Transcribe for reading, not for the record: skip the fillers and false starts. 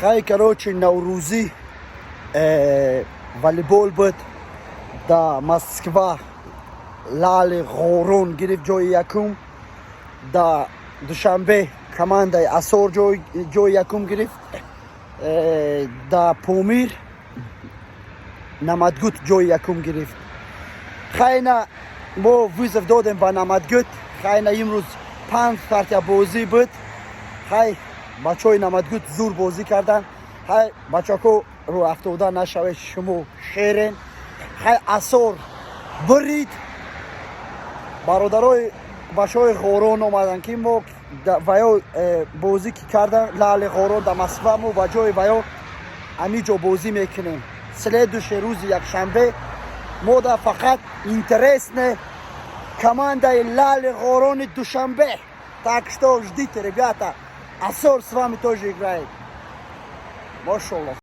Хай, короче, наврӯзӣ волейбол буд да Москва. Лали Ғорон гирифт ҷои якум. Да Душанбе командаи Асор ҷои якум гирифт. Да Помир Намадгут ҷои якум гирифт. Хайна, мо вызов додем ба Намадгут. Хайна, имрӯз панҷ партия бозӣ буд. Хай, бачаҳои Намадгут зур бозӣ карданд. Хай, бачако, рӯ афтода нашавед, шумо шерен. Хай, Асор бурид. Бародарои бачаҳои Ғорон омаданд, ки мо ваё бозӣ ки кардан Лали Ғорон да Москва, мо ба ҷои ваё ҳамиҷо бозӣ мекунем. Следующий рӯзи якшанбе мо да фақат интересне командаи Лали Ғорони Душанбе. Так что ждите, ребята, Асор с вами тоже играет. Машаллах.